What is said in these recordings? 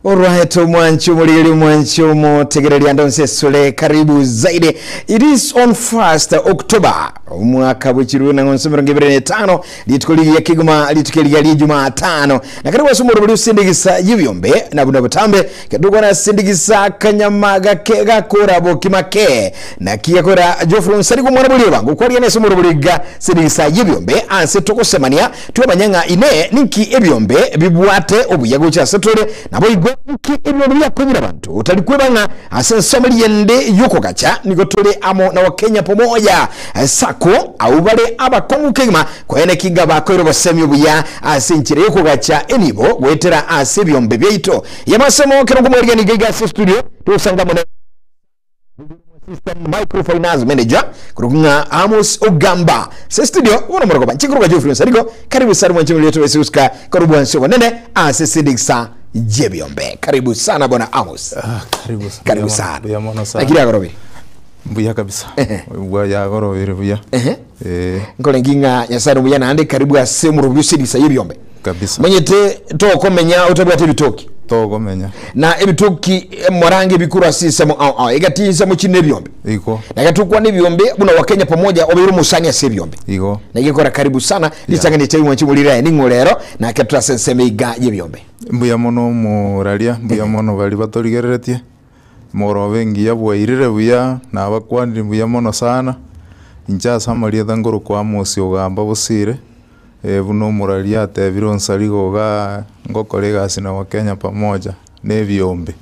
Alright, omwanchi omorigeri omwanchi omotegereri ande onse esore karibu zaidi. It is on 1st October omwaka bw'echiruru na ng'onse 25 rituko rigiya kegima rituko erigiya ria Jumatano na karibu ase omorobori osindigisa y'ebiombe na buna botambe kedukwana sindigisa kanyama gake gakora bokima ke naki gakora Geoffrey Onsarigo omwana bw'erioba ngokwaria nese omorobori ga sindigisa y'ebiombe ase togosemania Twamanya ng'a Inee, ninki ebiombe bibwate obuya gocha ase tore? Naboigo inki ebiombe biakonyire abanto? Otari kweba ng'a ase ensemo ri'ende y'okogacha nigo tore amo na Wakenya Pomoya Sacco, abwo bare abakong'u kegima koeneki ng'a bakoire obosemi obuya ase enchera y'okogacha enibo goetera ase ebiombe biaito. Y'amasemo kero nkomwarigania iga iga ase estudio togosanga amo ne. Assistant Microfinance Manager korokwa ng'a Amos Ogamba ase studio bono morogoba nche korokwa Geoffrey Onsarigo karibu sana mwanche murietwe ase gusika korobwa nse obonene ase Sidiksa Jebiombe karibu sana bwana Amos Ah, karibu sana. karibu Mbuya mono- sana Mbuya mono sana. lakini agorobire Mbuya kabisa. Ehe. Bwa yagorobire buya. Ehe. Eh, nkorengi ng'a Nyasaye nobuya naende karibu ase omorobi osidiksa y'ebiombe kabisa. manyete tokomenya otabwate ebitoki Tokomenya. Na ebitoki morange ebikorwa ase ensemo ao ao, egati y'ensemo chire nebiombe. Igo. Na egatukwa nebiombe buna Wakenya pamoja obeire omosani ase ebiombe. Igo. Na igekora karibu sana ritang'ani ritari mwanchi morire ning'o rero nake tore ase ensemo iga y'ebiombe. Mbuya mono omoraria, mbuya mono baria batorigereretie, morobe engiya bwairire buya, nabakwanire mbuya mono sana, inche ase amarieta nkorokwa Amos Ogamba Bosire. Buna omoraria atebire onsarigo igaa ngokora egasi na Wakenya pamoja na ebiombe.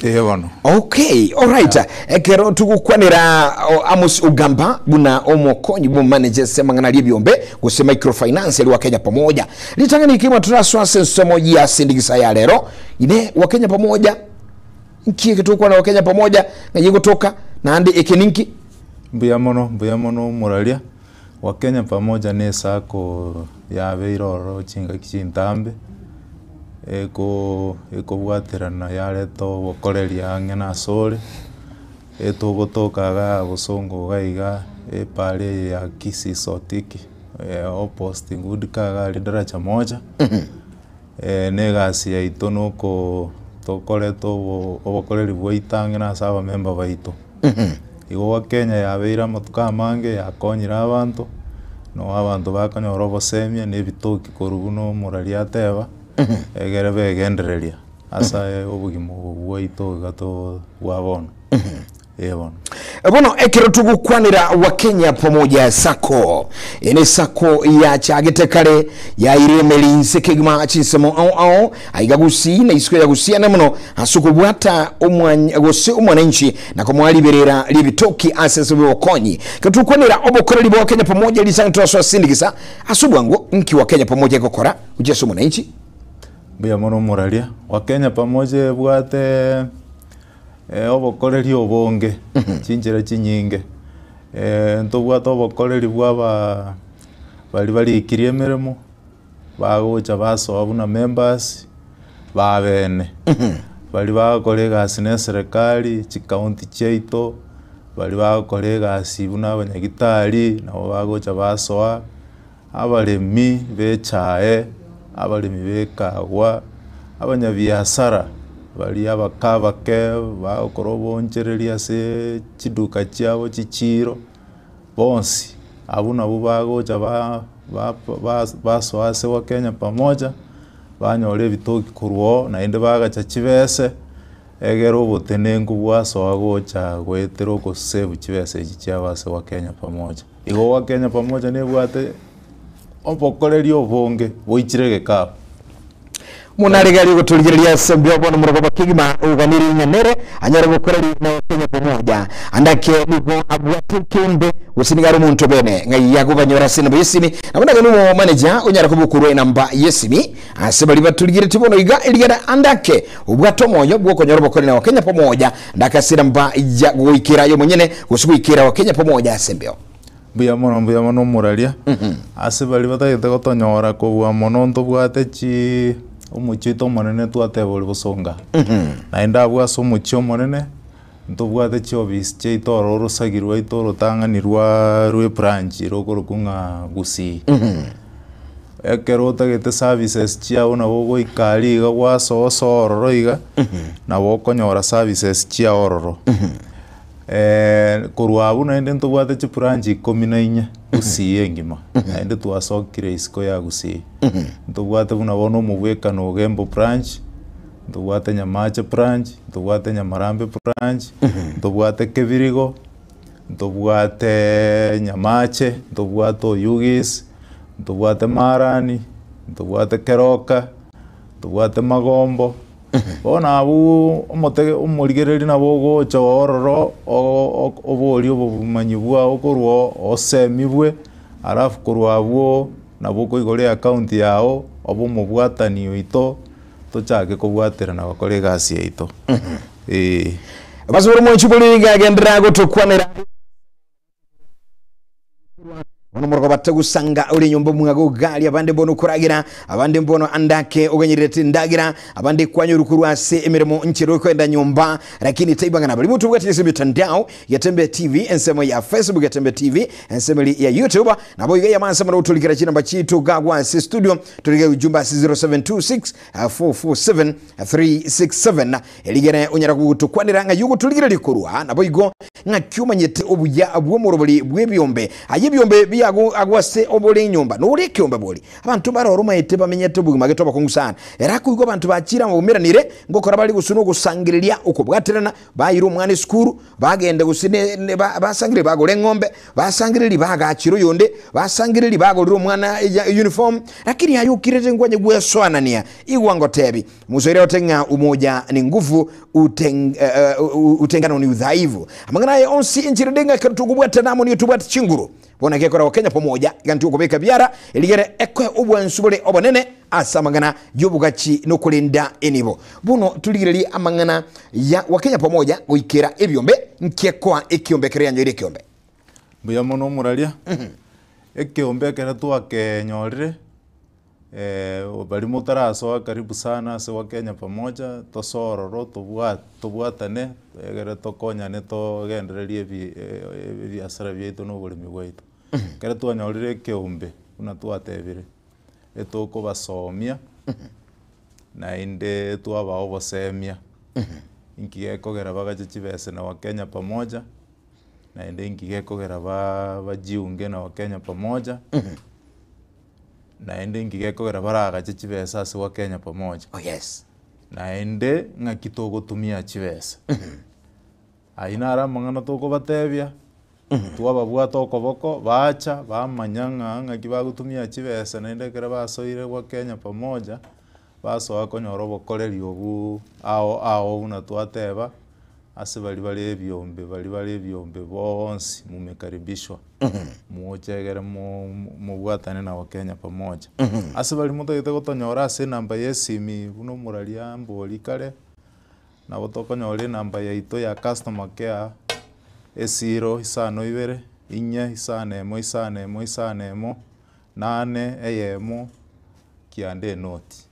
Ee bono. Okay, alright. Ekero togokwanera o, Amos Ogamba buna omokonyi bw'omomanage ase amang'ana aria ebiombe gose microfinance aria Wakenya Pamoja. Ritang'ani ekemo torasoa ase ensomo ya sindigisa ya rero ine Wakenya Pamoja nki eke togokwana Wakenya Pamoja ng'ai egotoka naende eke ninki? Mbuya mono, mbuya mono omoraria. Wakenya Pamoja ne esacco yabeire ororo chingaki chintambe, eko ekobwaterana yareta obokoreria ang'e na asore, etogotoka igaa bosongo iga iga, epara eye ya Kisii Sotik opposite good car iga aria daraja moja, na egasi yaito na okoo tokoreta obo obokoreri bwaito ang'e na ase abamemba baito. Igo Kenya yabeire amatuko amange yakonyire abanto, noo abanto bakonyora obosemia na ebitoki korwa buna omoraria ateba, egere begendereria ase obogima obo bwaito iga too bwa bono, eh bono. Bono ekero togokwanera Wakenya Pamoja Sacco, eye ne sacco yachagete kare yairire emeri inse kegima chinsemo ao ao aiga Gusii na isiko ya Gusii ane mono ase okobwata omwany gose omwananchi na komoa riberera ri'ebitoki ase ense bw'obokonyi. Ekero togokwanera obokoreri bwa Wakenya Pamoja risang'ani torasoa ase endigisa ase obwango nki Wakenya Pamoja egokora gochia ase omwananchi. Mbuya mono omoraria, Wakenya Pamoja ebwate obokoreri obonge, chinchera chinyinge, ntobwate obokoreri bwa abaa baria barikirie emeremo, bagocha basoa buna members, babene, baria bagokora egasi na eserekari, chikaunti chiaito, baria bagokora egasi buna abanyagitari, nabo bagocha basoa. Abaremi b'echae, abaremi b'ekagwa, abanyabiasara baria abake abake bagokora oboonchoreria ase chiduka chiabo chichiiro, bonsi abwo nabwo bagocha ba ba basoa ase Wakenya Pamoja, banyora ebitoki korwa oo, naende bagacha chibese. Egere obotenenku bwasoa gocha goetera ogosave chibesa echi chiabo ase Wakenya Pamoja. Igo Wakenya Pamoja nebwate obokoreri obonge boichire egekabu. Buna riga rigotorigereria ase mbuya bono morogoba kegima oganire ng'a nere anyare gokoreri na Wakenya Pamoja. Andake nigo abwate ekembe gose nigo are omonto bene ng'ai agobanyora ase enamba y'esimi. Nabo nagende omomanager onyare kobokorwa enamba y'esimi Ase baria batorigeretie bono iga, erigera ande ake, obwate omoyo bw'okonyora obokoreri na gokenya pamoja, ndake ase enamba ya goikera aye omonyene, gose goikera gokenya pamoja ase embeo. Mbuya mono mbuya mono omoraria, ase baria batagete gotonyora kobua mono ntobwate chii omochie oito omonene twateba ore bosonga. Naende abwo ase omochie omonene, ntobwate chiofisi chiaito ororo orosagi rwaito orotang'ani rwaa rwa ebranch rokorokwa ng'a Gusii. Ekero otagete services chiago nabo ogoika aria iga gwasoa osoe ororo iga, nabo okonyora services chiago ororo. Korwa abwo naende ntobwate chibranch ikomi na inye gusii engima, naende twasokire isiko ya gusii. Ntobwate buna bono omobwekano Ogembo branch, ntobwate Nyamache branch, ntobwate Nyamarambe branch, ntobwate Kebirigo. Ntobwate Nyamache, ntobwate Oyugis, ntobwate Marani, ntobwate Keroka, ntobwate Magombo. Bono abwo omotege omorigereria nabo ogocha ororo oborie obomanyi bwao korwa oo osemigwe, alafu korwa abwo nabo okoigora eaccount yago obe omobwatani oito tochake kobwaterana gokora egasi yaito eeh. Basubire omwanchi bori nigo agenderera gotokwanera bono moroko batagusanga ore nyomba mwago gari abande mbono okoragira abande mbono andake oganyererete endagira abande kwanyoru korwa ase emeremo nchera okoenda nyomba lakini taibang'ana bari motobwati ase emitandao Getembe TV ensemo ya Facebook Getembe TV ensemo eri ya YouTube nabo iga yamansa mara otorikera chinamba chitu gagwa ase studio torike ujumbe ase 0726 447 367 erigere onyara gotokwanera ng'a yogoturigereria korwa naboigo ng'aki omanyete obuya bw'omorobori bw'ebiombe aye ebiombe biago agwo ase obore enyomba nore ekeombe bori abanto baroro omaete bamenyete obogima gete obokong'u sana ere akoigwa abanto bachire abaumeranire ngokora bare gose nogosangereria okobwaterana baire omwana esukuru bagende gose ne, ne, ba, basangereria bagore eng'ombe basangereria bagachire oyonde basangereria bagorire omwana eya uniform lakini aye okirete nkwanye gwesoanania igwa ngotebi Mswahili ote ng'a umoja ni nguvu uteng, uh, utengano ni udhaifu. Amang'ana aya onsi enchera ende ng'a ekero tokobwatana amo nigo tobwate chinguru. Bono gekora Wakenya pamoja iga ntokobeka biara erigere ekoe obwansu bore obonene ase amang'ana y'obogachi nokorenda enibo. Bono torigererie amang'ana ya Wakenya pamoja goikera ebiombe nkekoa ekiombe ekero yanyoire ekiombe. Mbuya mono omoraria, ekeombe ekero twakenyorire. Baria motarasoa karibu sana ase Wakenya Pamoja, tosoe ororo tobwa tobwatane egere tokonyane togendererie ebi ebiasara biaito na oboremi bwaito. Ekero twanyorire ekeombe buna twatebire, etokobasomia naende twabaa obosemia, inki gekogera bagache chibesa na Wakenya Pamoja, naende inki gekogera ba bajiunge na Wakenya Pamoja. Naende inki gekogera baragache chibesa ase Wakenya Pamoja? Oh yes. Naende ng'aki togotumia chibesa? Ayio naro amang'ana tokobatebia, twababwata okoboko, bacha bamanya ng'a ng'aki bagotumia chibesa naende ekero basoire Wakenya Pamoja, basoa konyora obokoreri obwo ao ao buna twateba, ase baria bare ebiombe baria bare ebiombe bonsi mumekaribishwa. Moche egere mo- mobwatane na Wakenya Pamoja. Ase baria motagete gotonyora ase enamba ya esimi buna omoraria mbori kare, nabo tokonyora enamba yaito ya customer care, esiro isano ibere, inye, isano emo, isano emo, isano emo, nane, eyemo, kianda enoti.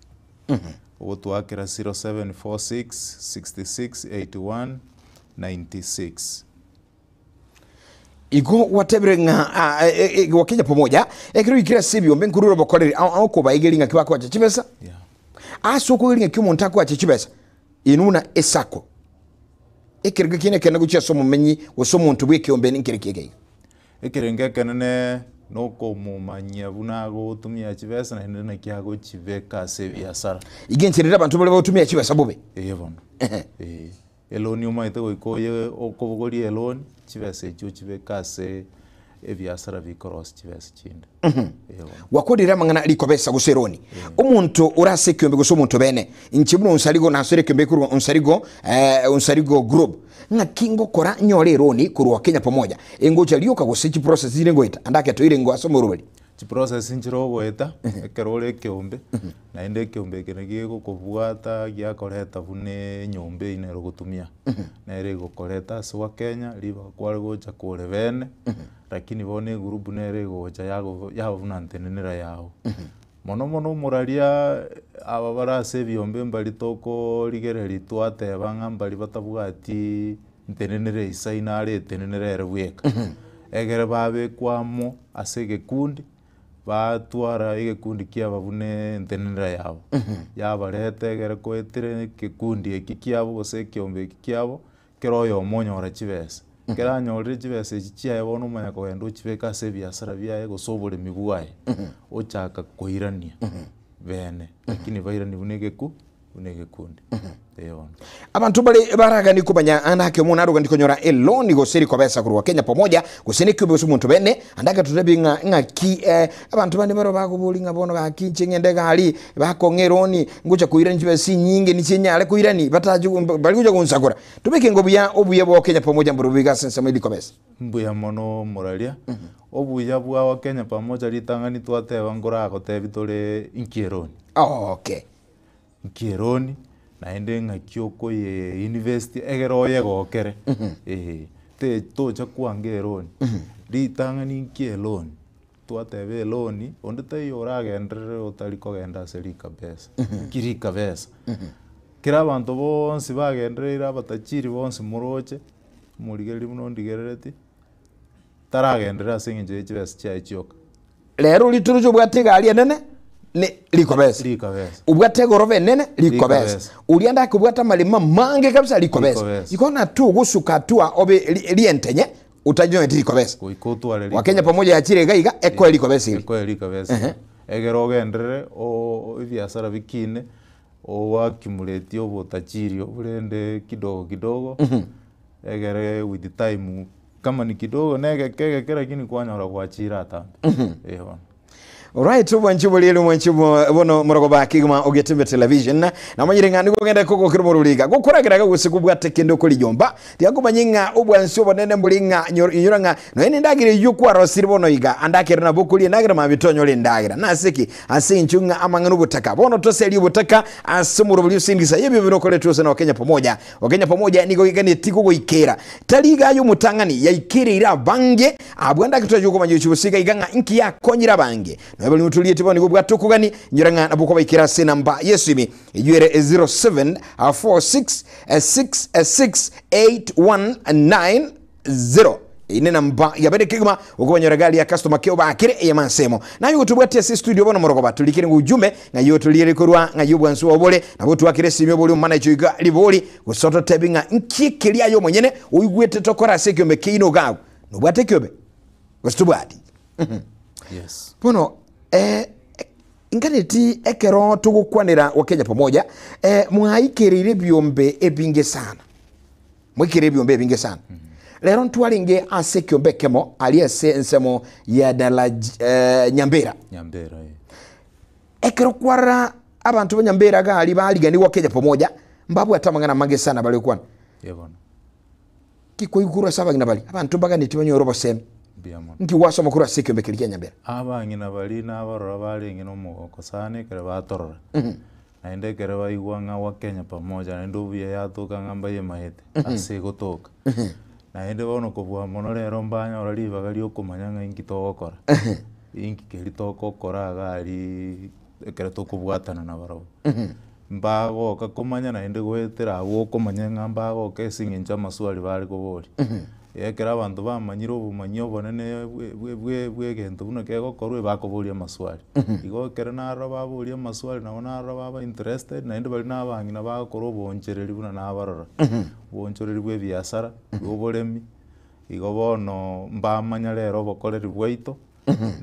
Ogotwakera 0746 66 81 96. Igo gwatebire ng'a ah, eh, eh, gwakenya pamoja ekero oikire ase ebiombe nkorure obokoreri ao ao kobaegeria ng'aki bakoacha chibesa Yeah. ase okoegeria ng'aki omonto akoacha chibesa inwe buna esako ekerengo ekiya nekenene gochia ase omomenyi gose omonto bwa ekeombe nkere ki ekeiga. Ekerengo ekenene nokomomanyia buna agotumia chibesa naende naki agochibeka ase ebiasara. Igo enchera ere abanto bare bagotumia chibesa bobe. Eye bono, eh. Eloni omanyete goika oye okobogoria eloni, chibesa echio ochibeke ase ebiasara bikorosia chibesa chinde. Eeh bono. Gwakorire amang'ana rikobesa gose eroni. Omonto ore ase ekeombe gose omonto bene, inche buna Onsarigo nasore ekeombe korwa Onsarigo, eh, Onsarigo Group, ng'aki ngokora nyore eroni korwa Kenya Pamoja? Engocha rioka gose chiprocess chire ngoeta? Ande ake toire ingo ase omoroberi. Chiprocess nchire ogoeta ekero ore ekeombe, naende ekeombe eke naki gegokobwata giakoreta buna enyomba eywo nere ogotumia, nere egokoreta ase Wakenya ribaga kware gocha kore bene, lakini bono egroup nere egocha yago yaba buna ntenenera yago. Mono mono omoraria aba bare ase ebiombe mbari tokorigereria twateba ng'a mbari batabwati ntenenera eisaine are etenenera ere bweka, egere babekwa amo ase egekundi. Batwara egekundi kiaba buna entenenera yabo, yabareta egere koetera ekekundi eki kiabo gose ekiombe eki kiabo, kera oyomo onyora chibesa. Ekero anyorire chibesa echi chiaye bono omanya kogenda ochibeka ase ebiasara biaye gose oboremi bwaye, ochaka koirania bene, lakini bairani buna egeku buna egekundi. Eeh bono. Abanto mbare baragani komanya ande ake omwana arogani konyora eloni gose rikobesa korwa Kenya Pamoja gose nekiombe gose omonto bene ande agatotebi ng'a ng'aki eh, abanto bande baro bagobori ng'a bono gaki inche ng'ende egari bakong'a eloni ngocha koirani chibesa chinyinge niche nyare koirani batache bari gocha gonsakora. Tobeke ng'a obuya obuya bwa Kenya Pamoja mboro boigo ase ensemo erikobesa. Mbuya mono omoraria, obuya bwa Kenya Pamoja ritang'ani twateba nkoragotebi tore inki eloni. Okay. Nki eroni, naende ng'aki okoye invest egere oyegokere, eh, te tocha kwanga eroni. Ritang'ani nki eloni, twateba eloni, onde taiyo oragenderere otari kogenda ase rikabesa, nki rikabesa. Kera abanto bonsi bagendereire abatachiri bonsi moroche, omorigereria buna ondigerereti, taragenderera ase eng'encho ye chibesa chiaye chioka. Rero rituruche obwate egari enene ne rikobesa. Rikobesa. Obwate egoroba enene rikobesa. Rikobesa. Oria ndake obwate amaremo amange kabisa rikobesa. Rikobesa. Igo natogosuka hatua obe ri- rientenye otanyoreti rikobesa. Goika otware Wakenya rikobesa. pamoja yachire iga iga ekoe rikobesa eri. Ekoe rikobesa. Ehe. Egere ogenderere o- ebiasara bikine, oaccumulate obotachiri oborende kidogo kidogo, egere with time Kama ni kidogo na egeke egeke lakini kwanyora gwachire atambe. Eh bono. Alright, obwanchi bori omwanchi bono morogoba kigima ogetembe television namanyire ng'a nigo ogende kogokera omorori iga gokoragera iga gose kobwate kende okori nyomba tiga komanya ng'a obwansi obonene mbori ng'a inyora ng'a nonya na endagera eyio kwarosire bono iga ande akere nabo okoria endagera mambia tonyore endagera nase ki ase eng'encho ng'a amang'ana obotaka bono toserie obotaka ase omorobori ose engisa y'ebibe bire okoretwa ase na Wakenya pamoja Wakenya pamoja nigo eganetie kogoikera Tari iga aye omotang'ani, yaikereire abange abwo ande ake toache gochia gose iga iga ng'a inki yakonyire abange. Nonya baria motorieti bono nigo obwate okogani, inyora ng'a nabo okobaikera ase enamba y'esimi eyio ere 0746668190. Eyio nenamba yabere kegima okobanyora gari ya customer care obakere eyemo ase emo. Naye ogotobwatia ase estudio bono morogoba torikere ng'a ujumbe ng'ai otoriere korwa ng'ai obwansu obo bore nabo otwakere esimi obori omomanager oiga ribori Gose ototebi ng'a inki ekeria aye omonyene oigwete tokore ase ekiombe kiaino iga agwo? Nobwate ekiombe? Gose tobwati? Yes. Bono eh, nganeti ekero togokwanera Wakenya Pamoja eh, mwaikereire ebiombe ebinge sana, mwaikereire ebiombe ebinge sana. Rero ntwarenge ase ekiombe ekemo aria ase ensemo ya Dalaj eh, Nyambera. Nyambera eh. Ekero kwarora abanto ba Nyambera iga aria bariganigwa Kenya Pamoja, mbabwate amang'ana amange sana bare gokwana. Ee bono. Ki kwaigwa korwa ase abang'ina baria? Abanto mbaganetie banyore obosemi. Mbuya mono. Nki gwasoma korwa ase ekiombe keria kia Nyambera? Abang'ina baria nabarora barenge na omogoko sana ekero batorora, naende ekero baigwa ng'a Wakenya Pamoja naende obuya yatoka ng'a mbayemaete ase egotoka. Naende bono kobua mono rero mbanyora ribaga ria okomanya ng'a inki togokora. Inki keria togokora iga aria ekero tokobwatana nabarabwo. Mbagoka komanya naende goetera abwo okomanya ng'a mbagoka ase eng'encho amaswali bare koboria. Ekero abanto bamanyire obomanyi obonene bwe bwe bwa egento buna kegokorwa ebakoboria amaswali. Igo ekero narora baboria amaswali nabo narora baba interested naende baria na abang'ina bagokora oboonchereri buna nabarora. Oboonchoreri bwa ebiasara, bwa oboremi, igo bono mbamanya rero obokoreri bwaito,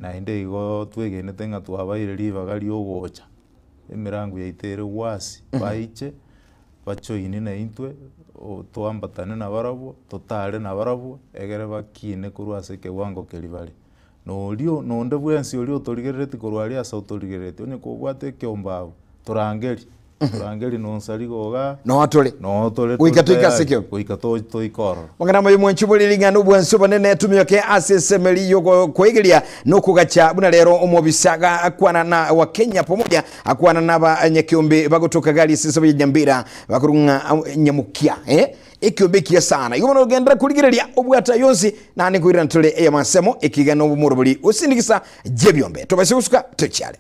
naende igo twegenete ng'a twabaire ribaga ria ogocha, emirango yaito ere wasi, baiche, bajoine naintwe, twambatane nabarabwo, totare nabarabwo, egere bakine korwa ase ekewango keria bare. Na oria na onde bwensi oria otorigerereti korwa aria ase otorigerereti, onye kobwate ekeombe abwo, torangerie, torangerie nonsa rigo igaa, Noo tore. noo tore Goika tore toike ase tayari, ekeombe. goika to toike ororo. Amang'ana amaya omwanchi bore ring'ana obwansi obonene tumioke ase esemeri y'okoegeria na okogacha buna rero omobisa ga akwana na Wakenya pamoja akwana na abanyakeombe bagotoka gari ase ensemo ya Nyambera bakorwa ng'a Nyamukia eh ekeombe ekiya sana igo bono ogenderera korigereria obwate ayio onsi naende nkoirana tore ey'amasemo ekiga na obomorobori osindikisa jebiombe tobaise gosuka tochiare.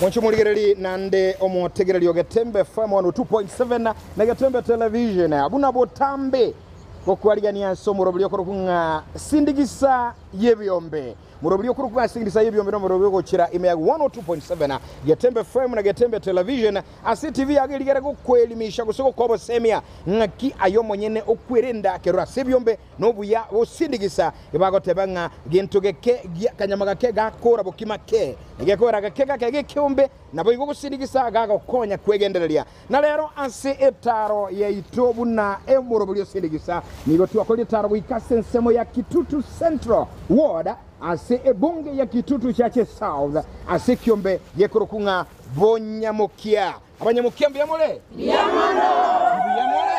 Mwanche omorigereri naende omotegereri o Getembe FM 102.7 na Getembe Television buna botambe gokwarigania ase omoroberi okorokwa ng'a Sindigisa y'ebiombe. Moroberi okorokwa ng'a Sindigisa y'ebiombe nomoroberi ogochera ime ya 102.7 Getembe FM na Getembe Television Ase TV yago erigere gokoelimisha gose gokobosemia ng'aki aye omonyene okwerenda kerora ase ebiombe na obuya bosindigisa. Ebagoteba ng'a gento geke gia kanyama gake gakora bokima ke, na gekogera gake gake gekeombe, naboigo gosindigisa gagokonya kwegendereria. Na rero ase etaaro yaito buna omoroberi osindigisa, nigo twakorire etaaro goika ase ensemo ya Kitutu Central Ward ase ebunge ya Kitutu Chache South ase ekiombe gekorokwa ng'a Bonyamokia. Abanyamokia mbuya more? Mbuya mono. Mbuya more?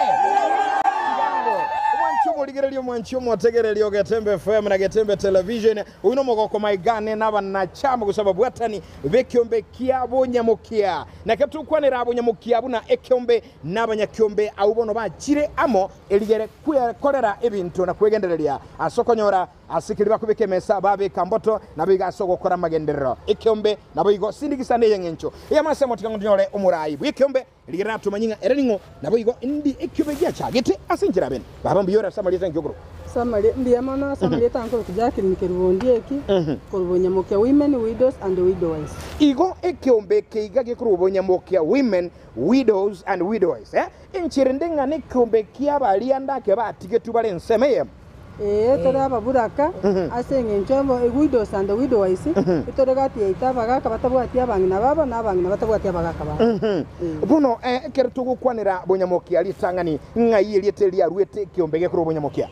Tigango. Omwanchi omorigereria omwanchi omotegereri o Getembe FM na Getembe Television, oyio nomogoko maigane nabanachama gose ababwatani b'ekiombe kia Bonyamokia. Naki tokwanera Bonyamokia buna ekiombe nabanyakiombe abwo bono bachire amo erigere kwekorera ebinto na kwegendereria ase okonyora Ase keria bakobeka emesa babeka mboto, naboigo ase ogokora amagenderero ekeombe, naboigo sindigisa ney'engencho ey'amase amo tiga ng'otonyore omorai bw'ekeombe, rigereria natomanye ng'a ere ning'o, naboigo indi ekeombe giachagete ase enchera bene. Baba mbuya ore ase amarieta enki okorokwa? Ase mbuya mono ase amarieta nkorokwa Jacqueline Kerubo Ondieki, korwa Bonyamokia Women, Widows and Widowers. Igo ekeombe eke iga gekorwa Bonyamokia Women, Widows and Widowers. Enchera ende ng'a nekeombe ki'abaria ndake batigetwe bare ensemo eyemo. Ee, tore ababuraka ase engencho widows and widowers, tore gati yaito abagaka batabwati abang'ina babo, na abang'ina batabwati abagaka babo. Bono ekero togokwanera bonyamokia ritang'ani, ng'ai erieta eri riaruete ekeombe gekorwa bonyamokia?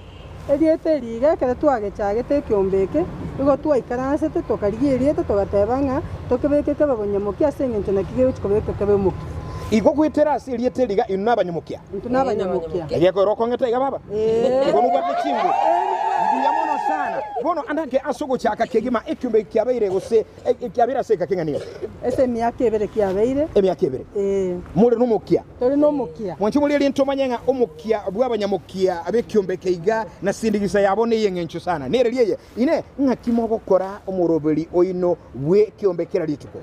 Erieta eri iga ekero twagechagete ekeombe eke, igo twaikaransete tokarigia erieta togateba ng'a tokebeke kebe bonyamokia ase engencho naki gegochia kobekwa kebe omokia. Igo goetera ase erieta eri iga inwe nabanyamokia. Intwe nabanyamokia. Egekoera okong'eta iga baba. Ee. Igo nobwate chinguru. Mbuya mono sana. Bono andake ase ogochaka kegima ekiombe eki kiabeire gose kiabeire ase egeka keng'ana iga. Ase emiaka ebere kiabeire. Emiaka ebere. Ee. More nomokia. Tore nomokia. Mwanche morie rinto omanye ng'a omokia bw'abanyamokia b'ekiombe eke iga na sindigisa yabo ney'eng'encho sana. Nereri eye, Inee, ng'aki mogokora omoroberi oino bw'ekiombe kera rituko?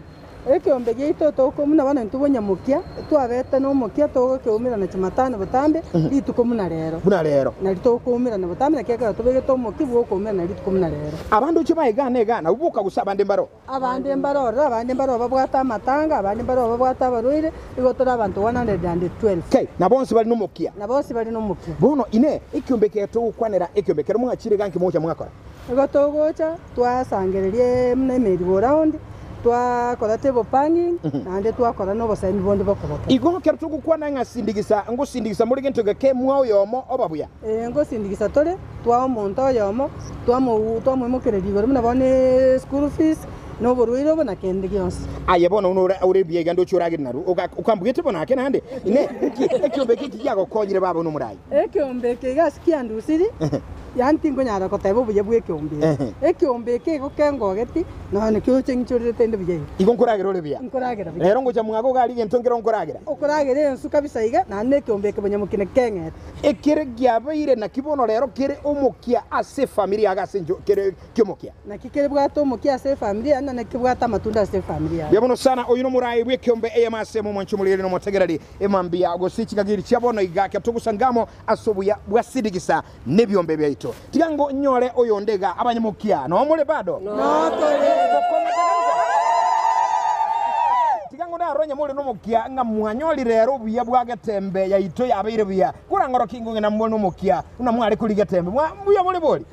Ekeombe giaito toko buna bono intwe bonyamokia, twabete nomokia togokeumerana chimatano botambe rituko buna rero. Buna rero. Nari tokoumerana botambe naki ekero tobegete omokia bw'okoumerana rituko buna rero. Abande ochie bae egana egana, abwo boka gose abande mbaro. Abande mbaro ororo, abande mbaro babwate amatanga, abande mbaro babwate abarwaire, igo tore abanto 112. Kai, na bonsi bare nomokia. Na bonsi bare nomokia. Bono inee, ekeombe eke togokwanera ekeombe ekero mwachire iga nki mogocha mwakora? Igo togocha twasangereria buna emerry-go-round, twakora table panging, naende twakora na obosemi bonde bokoboka. Igo ekero togokwana ng'a sindigisa, ngosindigisa more gento geke mwa oyomo oba buya. Ee, ngosindigisa tore, twaa omonto oyomo, twamou twamoimokereria igoro buna bono eschool fees, na oborwaire obo, na kende gionsi. Aye bono buna ore ore buya iga ndoche oragere narwo, oga okambugete bono ake naende? Inee, eki ekiombe eke eki giagokonyire baba buna omorai? Ekeombe eke iga ase kiandusiri, yaani tinkonyara goteba obuya bw'ekeombe eke. Ekeombe eke igo kengogeti, nonya nakio ng'ichorerete inde buya iga. Igo nkoragera ore buya. Nkoragera buya. Rero ngocha mwago iga aria egento nkere nkoragera. Okoragera ensu kabisa iga, naende na ekeombe eke bonyamokina keng'ete. Ekere kiabeire naki bono rero kere omokia ase efamiri yago ase encho kere ki'omokia. Naki kerebwate omokia ase efamiri yaye, na naki kebwate amatunda ase efamiri yaye. Buya mono sana, oyio nomoraai bw'ekeombe eyemo ase emo omwanchi omoriri na omotegereri emambia gose chingagiri chia bono iga ekero togosanga amo ase obuya bwa sindigisa nebiombe biaito. Tiga ngo nyore oyonde iga abanyamokia noo more bado? Tiga ngo naronye more nomokia ng'a mwanyorire ere obuya bwa getembe yaito yabeire buya. Korang'orokie ingo ng'a namore nomokia buna mware korigia tembe. Mwa mbuya more bori?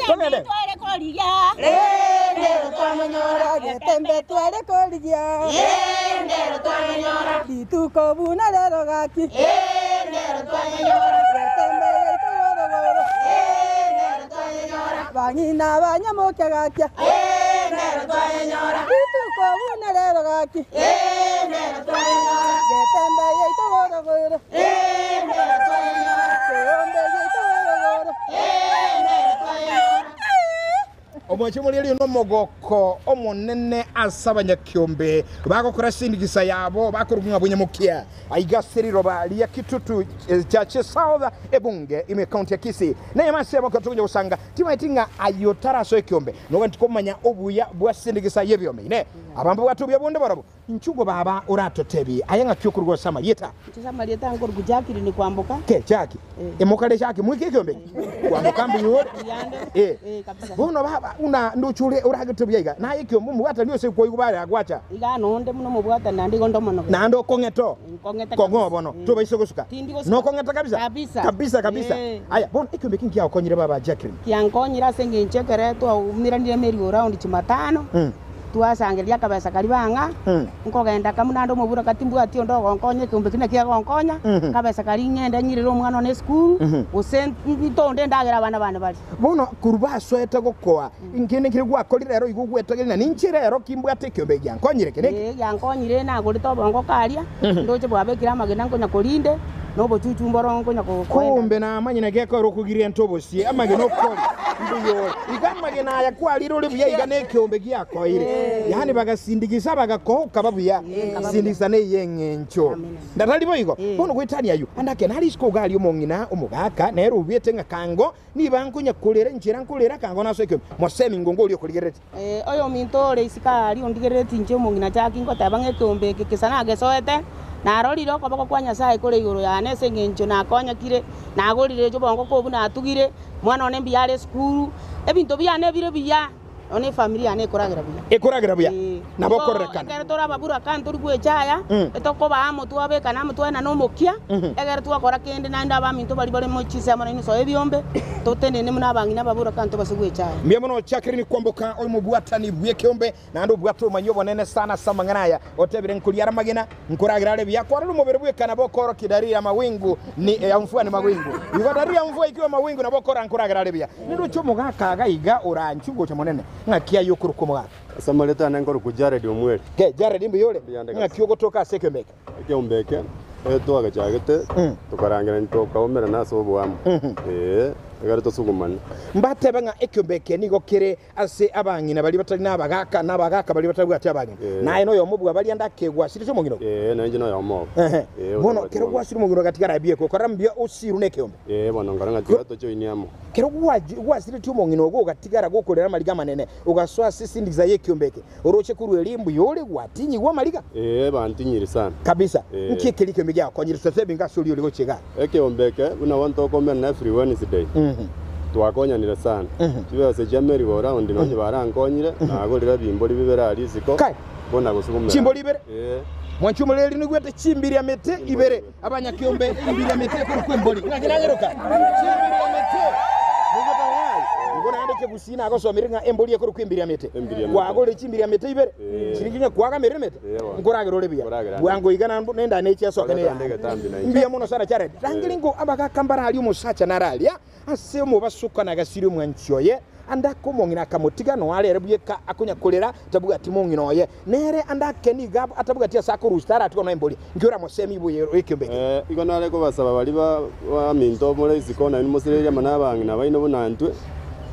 Togende. Tware korigia. Rende twamenyora getembe tware korigia. Rituko buna rero gaki. Getembe yaito gorogoro. Bang'ina banyamokia gakia. Rituko buna rero gaki. Getembe yaito gorogoro. Keombe yaito gorogoro. Omochie omorierio nomogoko omonene ase abanyakiombe bagokora sindigisa yabo bakorokwa ng'a Bunyamokia aiga ase riroba ria Kitutu Chache South ebunge ime ekaunti ya Kisii. Neyemo ase abo ekero togocha gosanga timaeti ng'a ayio tarasoe ekiombe nogenti komanya obuya bwa sindigisa y'ebiombe. Inee! Aba mbabwate obuya bonde barobwo? Inchugo baba oratotebie aye ng'aki okorua ase amarieta? Inche ase amarieta nkorokwa Jacqueline Kwamboka. Ke Jackie, emokare Jackie mwike ekiombe eke? Kwamboka mbuya ore? Mbuyande. Eh. Eh, kabisa. Bono baba buna ndoche ore oragetebia iga, naye ekiombe omobwatani ose koigwa bare agwacha. Iga nonde buna omobwatani naende igo ndomonoge. Naende okong'ete oo. Nkong'ete Kong'oo kabisa. bono, Eh. tobaisa gosuka. Tindi gosuka. Nokong'eta kabisa? Kabisa. Kabisa kabisa. Eh. Aya, bono ekiombe eke nkiagokonyire baba Jacqueline? Kiankonyire ase engencho ekere twaumeranire merry go round Jumatano. Twasangereria akabesa karia bang'a, nkogenda kamo naende omoburaka timbwati onde ogonkonya ekeombe keria nakio agonkonya, akabesa karia ng'ende ng'irere omwana one esukuru, gose ntonde endagera abana bane barie. Bono korwa basoete gokoa, nkende nkere gwakorire ero igo ogwetogeria ng'a ninche rero ki mbwate ekeombe eke giankonyire eke neke? Ee, giankonyire nagorete obongo karia, ndoche bwabekire amagena nkonya korinde, na obochuchu mboro nkonya koenda. Kumbe namanye naki ekero okogiria ente obosie, amagena okori, mbuya ore. Iga amagena aya kwarire ore buya iga nekeombe giakoire. Yaani bagasindigisa bagakoa okaba buya. Sindigisa neye eng'encho. Ndatari boigo? Bono goetania ayio, ande ake nare isiko iga aria omong'ina omogaka nere obuete ng'a kango niba nkonya korera enchera nkorera kango nasoe ekeombe. Mosemi ngongo oria okorigereretie. Oyominto ore isiko aaria ondigereretie inche omong'ina Jackie ngoteba ng'a ekeombe eke kesa nagesoete, narorire okoboko kwa Nyasae kore igoro yane ase engencho nakonyekire, nagorire obongo kobwo natugire, omwana one mbuya are esukuru, ebinto biane bire buya, nonya na efamiri yane ekoragera buya. Ekoragera buya, Ee. nabo Igo okorerekana. ekero tore ababuraka ntori gwechaya, etokobaa amo twabekana amo twaenana omokia, ekero twakora kende naende abaminto baria bare chisemo nainwe soa ebiombe, totenene buna abang'ina ababuraka ntobase gwechaya. Mbuya mono Jacqueline Kwamboka ore mobwatani bw'ekeombe naende obwate obomanyi obonene sana ase amang'ana aya. Otebire nkoria are amagena, nkoragera are buya, kwarora omobere bweka nabo okoorokia dalili ya mawingu ni ya mvua ni mawingu. Igo dalili ya mvua ikiwa mawingu nabo okorora nkoragera are buya. Nindoche omogaka iga iga oranchwe gocha monene. Ng'aki aye okorokwa omogaka? Ase amareto ane nkorokwa Jared Omweri. Ke Jared mbuya ore? Mbuya ande kabisa. Ng'aki ogotoka ase ekeombe eke? Ekeombe eke twagechagete tokarangerania tokaumerana ase oboamo, ee, ekero tosugumane. Mbatebe ng'a ekeombe eke nigo kere ase abang'ina baria batari nabagaaka, na abagaaka baria batabwati abang'ina. Ee. Naye noyomo bwa baria ndakegwa asirete omong'ina ogo. Ee, nainche noyomo obo. Ehe. Ee, Bono otabwati kero mong'ina. gwasire omong'ina ogatigara abiekwe, okorora mbuya osirwe nekeombe. Ee, bono nkarora ng'a tiga tojoinie amo. Kero gwasiretie omong'ina ogo ogatigara gokorera amariga amanene, ogasoa ase esindikiza y'ekeombe eke, oroche korwa eria mbuya ore gwatinyigwa amariga? Ee, bantinyiri sana. Kabisa. Ee. Nki ekeria ekeombe giagokonyire totebi ase oria ore gochia igaa? Ekeombe eke, buna bono tokomerana every Wednesday, twakonyanire sana. Chibesa chia merry go round nonye barankonyire, nagorire ebimbori bibere aria isiko, Kai. buna gosugumera. Chimbori ibere? Ee. Mwanche omoreri noigwete chimbiria mete ibere. Abanyakiombe embiria mete ekorokwa embori. Ng'aki nanyeroka? Chimbiria mete. Noigwete ng'ai? Igo naende ekegusii nagosomire ng'a embori ekorokwa embiria mete. Embiria mete. Kwagorire chimbiria mete ibere. Eh. Chiringi ng'a kwagamerire emete. Eh, bono. Nkoragera ore buya. Nkoragera ande. Bwango iga na nendane echi esoke Koreta neyane. ande egetambi nainche. Mbuya mono sana Jared. Rangeri ngo abagaka mbararia omosacha nararia Ase omobasuko nagasirie omwanchi oye, ande ake omong'ina akamotiga, noyo are ere bweka akonya korera, tabwati mong'ina oye. Nere ande ake nigo atabwati ase akorusia, taratigwa nonya embori. Inki oramosemie buya ekiombe eke? Ee, igo nare kobasaba baria baminto more isiko, nainwe mosirerie amo nabang'ina baino buna intwe,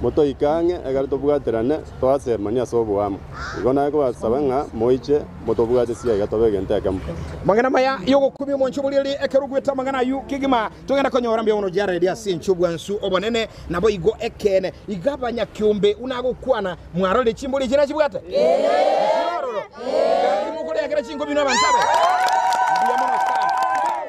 motoike ang'e, ekero tobwaterane, toasemanie ase oboamo. Igo nare kobasaba ng'a moiche motobwate siaiga tobe egento ekemo. Amang'ana amaya y'ogokumia omwanchi oboriri ekero ogwete amang'ana ayio kegima. Togenda konyora mbuya mono Jared ase ense obwansu obonene, naboigo ekeene. Iga abanyakeombe buna agokwana, mwarorire chimbori echi nachibwate? Nchire ororo? Gaki mokoreakera chinkobi buna abanto aba? Mbuya mono sana.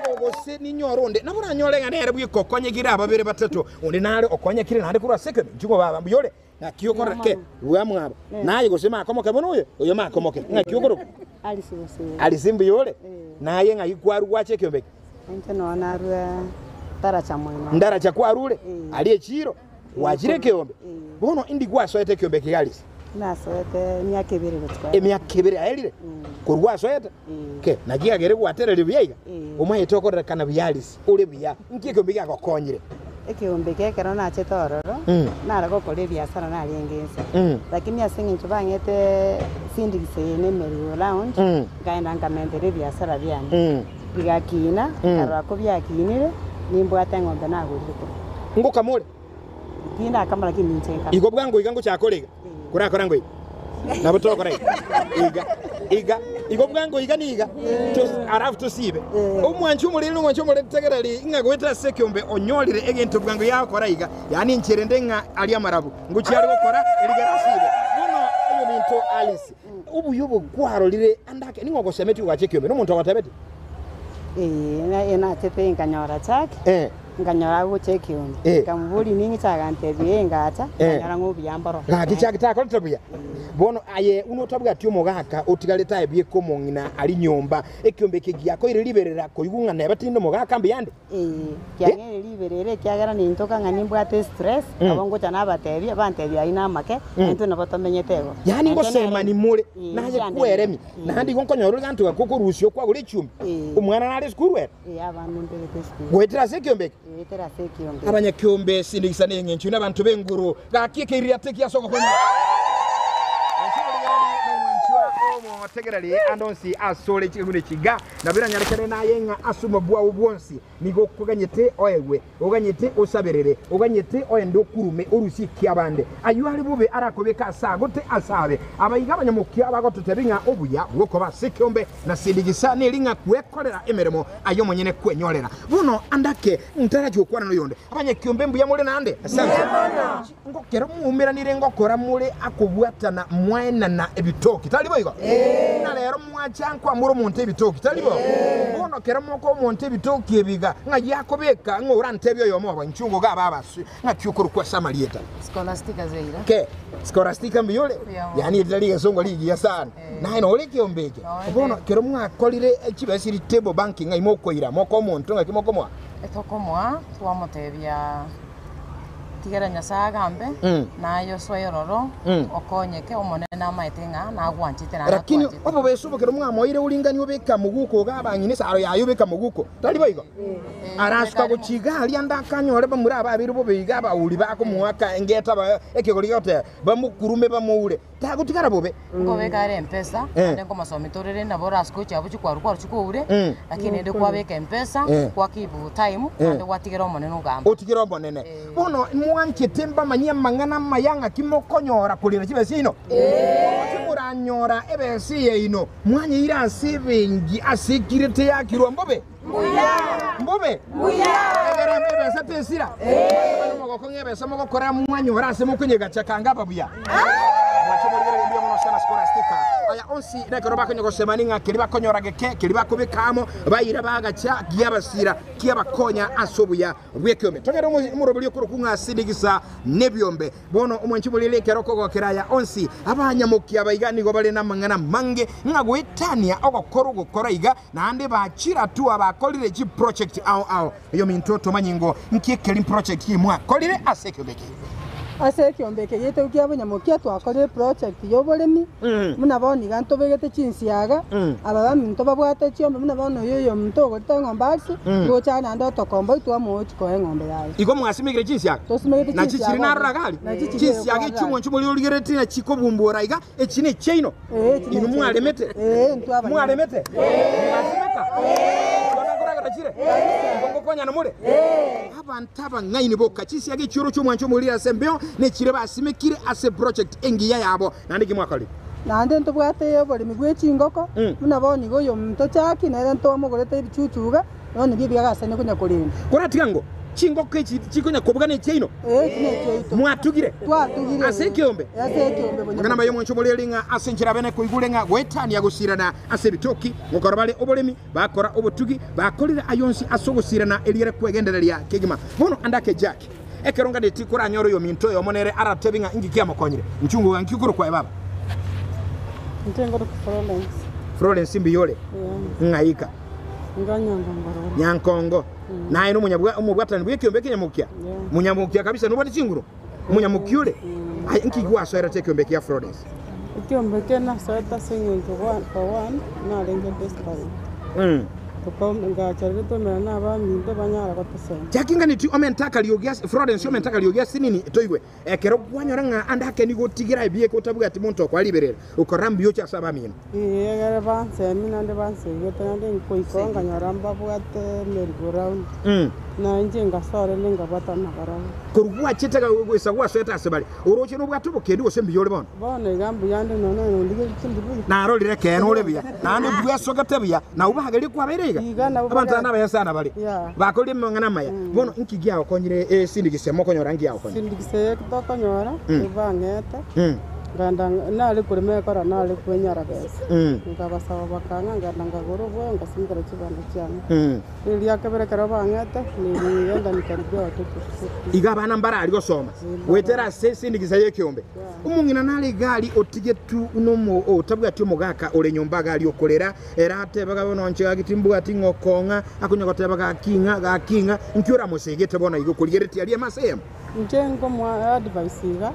Bono gose ninyore onde, nabo oranyore ng'a nere bweka okonyekire ababere batato, onde nare okonyekire naende korwa ase ekeombe. Inchuo baba, mbuya ore? Ng'aki okorora ke? Bwamwabo. Naye gose makomoke buna oyo, oyo makomoke. Ng'aki okorokwa? Alice gose. Alice mbuya ore? Naye ng'ai kwarwa gwacha ekeombe eke? Inche nonya narua Ndaracha moino. Ndaracha kwarure? Eh. Aria echiiro? Gwachire ekeombe? Eh. Bono indi gwasoete ekeombe eke iga Alice? Nasoete emiaka ebere gochia koera. Emiaka ebere yaerire? Korwa gwasoete? Eh. Ke, naki agere gwatereria buya iga? Eh. Omanyete okorerekana buya Alice, ore buya. Nki ekeombe giagokonyire? Ekeombe eke ekero nachete ororo, nare gokora ebiasara narenge inse. Lakini ase eng'encho bang'ete sindigisa eye na emerry-go round, nkaenda nkamentera ebiasara biane. Bigakina, nkarora ko biakinire, nimbwate eng'ombe nagorire korwa. Ngokama ore? Tindakama lakini ninche nkama. Igo bwango iga ngochaka ore iga? Korakora ngo iga. Nabo togokora iga. Iga, iga, igo bwango iga niga, tos- alafu tosibe. Omwanchi omoriri na omwanchi omoriri tegereri ng'a goetera ase ekeombe onyorire egento bwango yagokora iga, yaani enchera ende ng'a aria amarabu, ngochia are gokora erigere asibe. Bono oyominto Alice, obuya obo kwarorire ande ake, ning'o ogosemetie gogacha ekeombe? Nomonto ogotebetie? Ee, nachete nkanyora chake. Eh. Nkanyora agocha ekeombe, Eh. nkamoboria ning'o agantebia ee, ngacha, Eh. nkanyora ng'a obuya mboro. Gaki chake takorete buya. Bono aye buna otabwati omogaka otigarete aye bweka omong'ina aria nyomba, ekeombe eke giakoire riberera koigwa ng'a neba tinde omogaka mbuyande. Ee, kiang'eire riberera ekiagera nintoka ng'a nimbwate estress, nabo ngocha nabatebia, bantebia ayio namake, naintwe nabo tomenyete igo. Yaani Nainche ngosemani nere- more, Ee, naye inche kweremi, ande- naende igo nkonyora ore ganto gakwo okorusia okwagora echumbi, Ee. omwana nare esukuru ere. Ee, abana mbegete esukuru. Goetera ase ekeombe eke. Goetera ase ekeombe eke. Abanyakeombe sindikisa neng'encho inwe abanto b'enguru, gaki ekeiririato eki ase ogokonya. Omotegereri ande onsi asore chiguni chiga, nabo eranyarekane naye ng'a ase omobua oo bwonsi nigo okoganyete oegwe, oganyete osaberere, oganyete oende okurume orusie ekiabande. Ayio are bobe arakobeke ase agote ase abe. Abaiga abanyamokia bagototebia ng'a obuya bw'okoba ase ekeombe Na sindigisa neri ng'a kwekorera emeremo aye omonyene kwenyorera. Bono ande ake ntarachi gokwana noyonde. Abanyakiombe mbuya more naende? Asante. Ngokero mwaumeranire ngokora more akobwatana mwaenana ebitoki, tari boigo? Na rero mwacha nkwamora omonto ebitoki, tari bo? Bono kero mokoa omonto ebitoki ebi iga, ng'ai akobeka ng'a orantebie oyomo obo, inchuo ngoga abe abaswe, ng'aki okorokwa ase amarieta? Scholastica Zeira. Ke, Scholastica mbuya ore? Mbuya mono. Yaani eri tari egesongo rigiya sana. Naye nore ekeombe eke. Bono kero mwakorire chibesa chiria table banking ng'ai mokoira mokoa omonto ng'aki mokomoa? Etokomoa twamotebia tigera Nyasae agambe, naye osoe ororo okonyeke, Omonene amaete ng'a nagwanchete naende Lakini akwanchete. obobeso obo kero mwamoire oringani obeka moguko iga abang'ina esaro yaye obeka moguko, tari boigo? Arasuka gochia iga aria ande akanyore bamura ababeire bobe iga abauri bakomoaka engeta ba ekegori gegoteba bamokurume bamoure. Tagotigara bobe. Nkobeka are empesa, naende nkomosomi torere nabo orase gochia abwo chikwaru kwaru chikoure, lakini rende kwabeka empesa, kwa keep time, naende gwatigera Omonene ogamba. Otigere Omonene. Bono mwanchete mbamanyie amang'ana amaya ng'aki mokonyora korenda chibesa chiaino? Oroche moranyora ebesa yaino, mwanyeira ase ebenki ase ekirete yakirwa mbobe? Mbobe? Egere ebesa tesira? Manye omogoko ng'a ebesa mogokora mwanyora ase mokonyegacha kanga ababuya. Mwanche morigererie mbuya mono sana Scholastica. Aya onsi nekero bakonya gosemani ng'a keria bakonyora geke, keria bakobeka amo, baira bagacha kiabasira, kiabakonya ase obuya bw'ekeombe. Togere omoroberi okorokwa ng'a Sindigisa nebiombe. Bono omwanchi borere ekero okogokera aya onsi, abanyamokia aba iga nigo bare namang'ana amange ng'a goetania ogokora ogokora iga, naende bachire atua bakorire chiproject ao ao. Oyominto tomanyi ngo nki ekeri project ki mwakorire ase ekeombe eke. Ase ekeombe eke giaito kia bonyamokia twakorire eproject y'oboremi, buna bono iga ntobegete chinsiaga, aba baminto babwate chiombe buna bono oyo oyominto ogorete eng'ombe ase, gocha naende otokomboa twamochia koa eng'ombe yaye. Igo mwasimekire chinsiaga? Tosimegete Nachi chinsiaga chiri narora ororo. iga aria? Nachi chiri Chinsiaga ororo echi aria. omwancho moria origereretie na chikobumbura iga, echi nechiaino? Ee, echi Inwe nechiaito. mwaremete? Ee, intwe abanyene. Mwaremete? Mwasimeka? Bono nkoragera chire? Igo ngokonyana more? Abanto abang'aini boka, chinsiaga echioro chi'omwancho omoriri ase embeo, nechire basimekire ase eproject engiya yabo. Naende ki mwakorire? Naende ntobwate oboremi bwe chingoko, buna bono iga oyominto Jackie nere ntwamogorete ebichuchu iga, bono nibio ebiagasani konya korenda. Koratiga ngo chingoko echi chikonya kobuga nechiaino? Ee, echi nechiaito. Mwatugire? Twatugire. Ase ekeombe? Ase ekeombe bonya. Amang'ana amaya omwancho omoriri ng'a ase enchera abene koigure ng'a goetania gosirana ase ebitoki, ngokora bare oboremi, Bakora obotugi, bakorire ay'onsi ase ogosirana eriere kwegendereria kegima. Bono ande ake Jack, ekero nganeti koranyore oyominto oyomo nere aratebe ng'a inki kiamokonyire. Nchungu iga nki okorokwa aye baba? Inche nkorokwa Florence. Florence mbuya ore? Ng'ai ka? Inga Nyankongo roro. Nyankongo. Naye nomonyabwa omobwatani bw'ekeombe ekenyamokia? Yeah. Monyamokia kabisa nobwate chinguru? Omonyamokia ore? Aye nki gwasoerete ekeombe kia Florence? Ekeombe eke nasoete ase eng'encho for one, narenge desperate. Ngacharire twamera na abaminto banyara gotosema. Jackie nganeti omente akariogi ase Florence omente akariogi ase nini toigwe ekero kwanyora ng'a ande ake nigo otigera ebieka otabwati monto okoa riberera okorora mbuya oche ase abamino. Ee, egere bansemi naende bansegete naende nkoika oo nkanyora mbabwate merry go round, na inche ngasoa rende nkabwatana nabarabwo. Korwa gwachete goisa gwasoete ase bare, oroche nobwate obokendu gose mbuya ore bono? Bono iga mbuya nde nonya nondigeretie tindi buya. Narorire ekeene ore buya, naende bwesogete buya, na obagerie kwabeire iga. Iga nabo Abanto aba bare- nabaya sana bare, Yeah. bakorire amang'ana amaya. Bono inki giagokonyire esindikisi mokonyora ngiagokonyire? Sindikisi eye tokonyora, ebang'ete, Nkagenda nare korema ekora nare kwenyara besa, nkabasaba bakang'a nkagenda nkagora oboyo ngasimekera chibando chiane. Riria kabere ekero bang'ete nigenda nikaribia watoto school fees. Iga abana mbarari gosoma goetera ase esindikisa y'ekeombe. Omong'ina nare igari otigetwe nomo otabwati omogaka ore nyomba agari okorera, ere atebaga bono inche gaki timbwati ng'a okong'a, akonya goteba gaki ng'a gaki ng'a, inki oramosegete bono iga okorigeretie aria emasa eyemo? Inche nkomoa advice iga,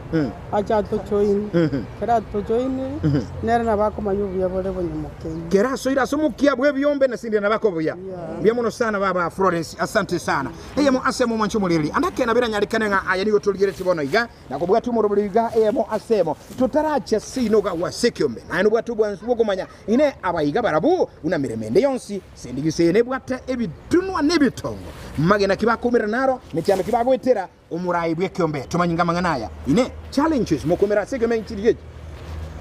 ache atojoin, ekero atojoinire, nere nabo akomanya obuya bore bonyamokenyi. Kera asoire ase omokia bw'ebiombe na sindira nabo akobuya. Mbuya mono sana baba Florence, asante sana. Eyemo ase emo mwanche omoreri. Ande ekeene biranyarikane ng'a aye nigo torigeretie bono iga, na kobwatia omoroberi iga eyemo ase emo, totarachia seino gagwa ase ekiombe. Naye nobwate obwansu bw'okomanya Inee abaiga barabwo buna meremo ende yonsi, sindigisa eye nebwate ebitunwa na ebitongo, magena ki bakoumera naro, mechando ki bagoetera omorai bw'ekeombe? Tomanyinga amang'ana aya. Inee challenges mokoumera ase ekeombe nchiri echi?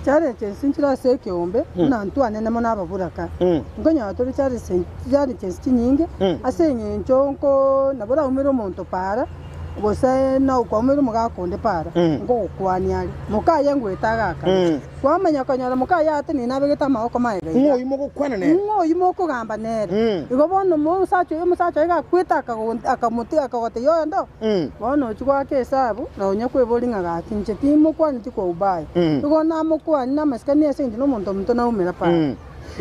Challenges nchire ase ekeombe buna ntwanene mono ababuraka, nkonyora tore challenges chinyinge ase eng'encho nko nabo oraumere omonto para. Gose nokwaumera omogaka onde para, nkogokwania are, Mokaye ngwete agakare. Kwamanya konyora mokaye atenene abegete amaboko magega iga. Ng'o oyio mogokwana nere? Ng'o oyio mokogamba nere? Igo bono omosacha oyo omosacha oye gakwete akamotiga akagotebia oyonde oo, bono ochia goaka esabu na onya kweboria ng'a gaki inche timokwaneti kwa ubaya. Igo namokwanie namasikani ase eng'encho nomonto ominto naumera para.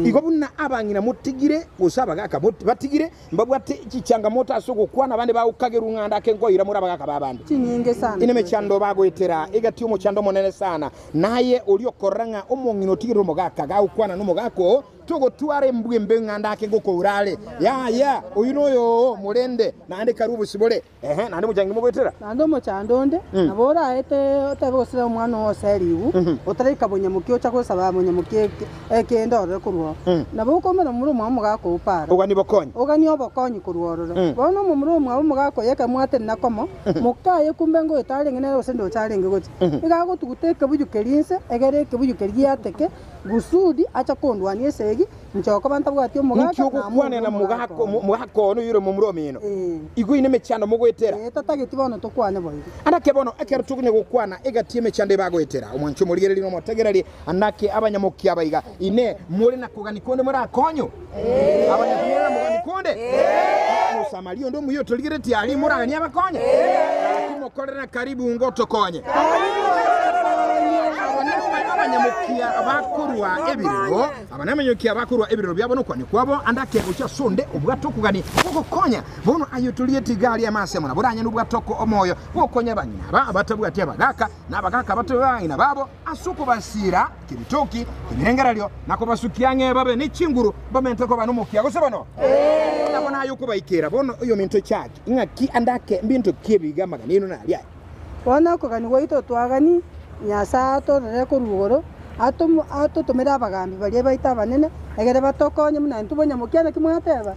Igo buna abang'ina motigire, gose abagaka batigire, Mbabwate chichangamoto ase ogokwana abande bagokagerwa ng'a ande ake nkoira more abagaka b'abande. Chinyinge sana. Ine emechando bagoetera egati y'omochando omonene sana. Naye oria okorora ng'a omong'ina otigire omogaka gagokwana nomogaka oo, togotwara embwa embe ng'a ande ake ngokoura are. Yaya, oyio noyo oo, morende, naende karue obosibore. Ehe, naende mochangi mogoetera. Naende omochando onde nabo oraete otebe gose omwana oo oserigwe, otaraika bonyamokia ocha gosaba bonyamokia ekende orore korwa oo. Nabo okoumera momura omwabo omogaka oo para. Oganie bokonyi. Oganie obokonyi korwa ororo. Bono omomura omwabo omogaka oye ekero mwatenena komo, mokaye kumbe ngoeta arenge nere gose ndoche arenge gocha. Iga agotuguta ekebuyu keria inse, egere ekebuyu keria giateke, kusudi ache kondwania esegi, Inche okoba ntabwati omogaka, Ninki ogokwana namoorire na omogaka one. mogaka one oyore momura omino? Ee. Igwe ine emechando mogoetera. Ee, tatageti bono tokwane boigo. Anake bono ekero tokonya gokwana egati y'emechando ebagoetera, omwanchi omorigereria na omotegereri, anake abanyamokia aba iga, Inee, more na kogania konde morakonywe? Abanyaku more na mogani konde? Omosamaria onde omuya otorigeretie aria, moraganie abakonye? Gaki mokorere na karibu ngotokonye. Aba nabwo abanyamokia bakorua ebirero. Aba namanyokia bakorua ebirero biabo nokwania kwabo, ande ake gochia as'onde obwate okogania gw'ogokonya. Bono aye otoriete iga aria amasemo, nabo oranyare obwate omoyo bw'ogokonya abang'ina aba abatabwati abagaaka, na abagaaka abatebe b'abang'ina babo, ase okobasiira kebitoki k'ebirengererio, na kobasukia ang'e babe ne chinguru, bamente koba nomokia gose bono. Nabo naye okobaikera bono oyominto Chaki, ing'aki ande ake mbinto ki ebiga amagana ino naria aya? Bono okogania gwaito twaganie, Nyasae atororere korwa igoro, atotomere abagambi baria baito abanene, egere batokonye buna intwe bonyamokia naki mwateba?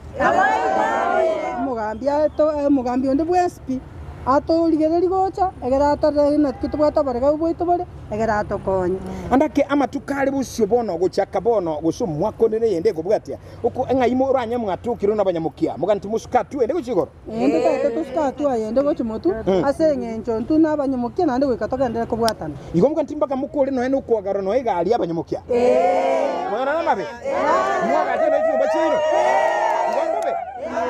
Omogambi ato omogambi onde bwensi pi, atorigererie gocha, egere atorore naki tobwate oboregeu bwaito bore, egere atokonye. Ande ake amatuko are bosio bono gochaka bono, gose omwaka onde neyende ekobwatia, oko ng'ai moranye mwatokirwe nabanyamokia, moganeti mosuke atwo ende gochia igoro? Naende totagete tosuke atua ayende gochia motwe, ase engencho intwe nabanyamokia naende goika togenderere kobwatana. Igo mokwaneti mpaka mokore nonya nokoagarwa nonya egari y'abanyamokia. Amang'ana namabe? Mwagache nonya chinyomba chiaino? Igo mbobe?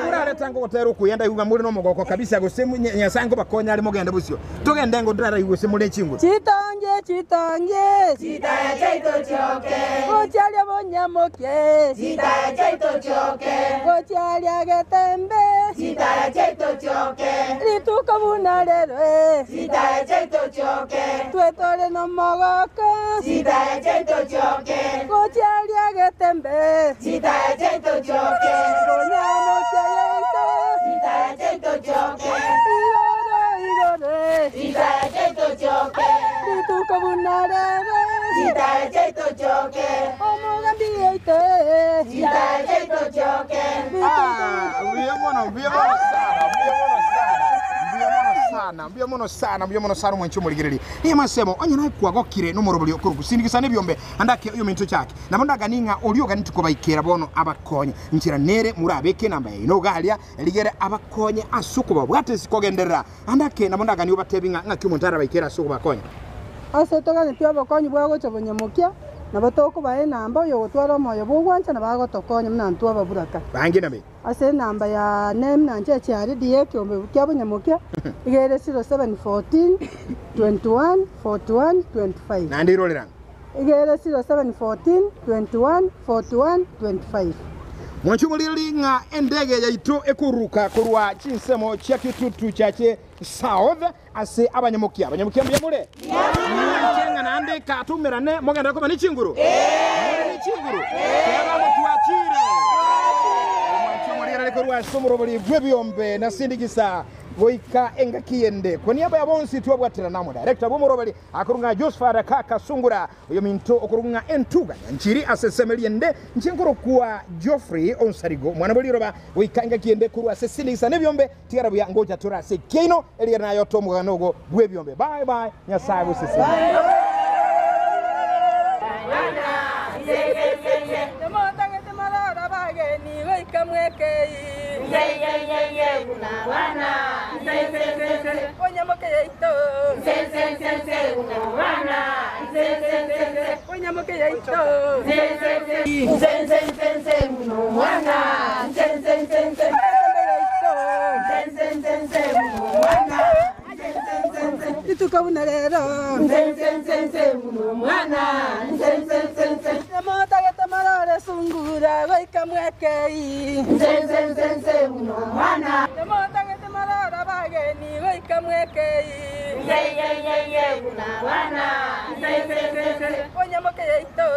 Morare. Mwaretanga ogotera okuyenda iga muri nomogoko kabisa gose Nyasaye ngobakonya are mogende bosio. Togende ngo ndaraigu gose muri chinguru. Chitongie chitongie Chitaya chaito chioke. Gochiaria bonyamokie Chitaya chaito chioke. Gochiaria getembe Chitaya chaito chioke. Rituko buna rero Chitaya chaito chioke. Twetore nomogoko Chitaya chaito chioke. Gochiaria getembe Chitaya chaito chioke. Bonyamokie yaito Chitaya chaito chioke. Igoro igoro Chitaya chaito chioke. Rituko buna rero Chitaya chaito chioke. Omogambi yaito Chitaya chaito chioke. Ah, mbuya mono, mbuya mono sana, mbuya mono sana. Mbuya mono sana, mbuya mono sana, mbuya mono sana omwancho omorigereri. Niye masemo, onye naye kwagokire nomorobori okorugusindigisa nebyombe andake oyo minto chake. Nabo ndagani ng'a orio gani tukobaikera bono abakonye. Nchira nere murabeke enamba yaino ogaria rigere abakonye ase okobabwata ase kogenderera. Andake nabo ndagani obatebi ng'a ng'aki omonto arabaikere ase okobakonya. Ase toganeti obokonyi bwagocha bonyamokia nabo tokobaha enamba oyo ogotwara omoyo bogwancha nabo agotokonya buna intwe ababuraka. Bange nabe. Ase enamba ya name nanche echiaridi ya ekiombe kia bonyamokia igere 0714 21 41 25. Naende iroreranga. Igere 0714 21 41 25. Mwancho muliri ng'a endege yaito ekuruka korwa chinsemo chia kitutu chache south ase abanyamokia. Abanyamokia mbuya mure? Mwanche ng'a naende katumerane mogenda koba nechinguru? More nechinguru? Keba motwachire. Mwancho muliri korwa ase omorobori bw'ebiombe nasindigisa goika engaki yende. Kwa niaba ya bonsi twabwatira namo director bw'omorobori akorunga Josephat Kaka Sungura oyo minto okorunga entuga nyanchiri ase semeri yende nchinkoro kwa Geoffrey Onsarigo mwana boliroba goika engaki yende korwa ase sindigisa nebyombe tigara buya ngocha tora ase keino erigera nayo tomugano ogo bw'ebyombe. Bye bye Nyasaye gusesenia. Nemotagete marora bageni goika mwekei Onyamoke yaito Onyamoke yaito Rituko buna rero Nemotagete marore sungura goika mwekei Nemotagete marora bageni goika mwekei Onyamoke yaito.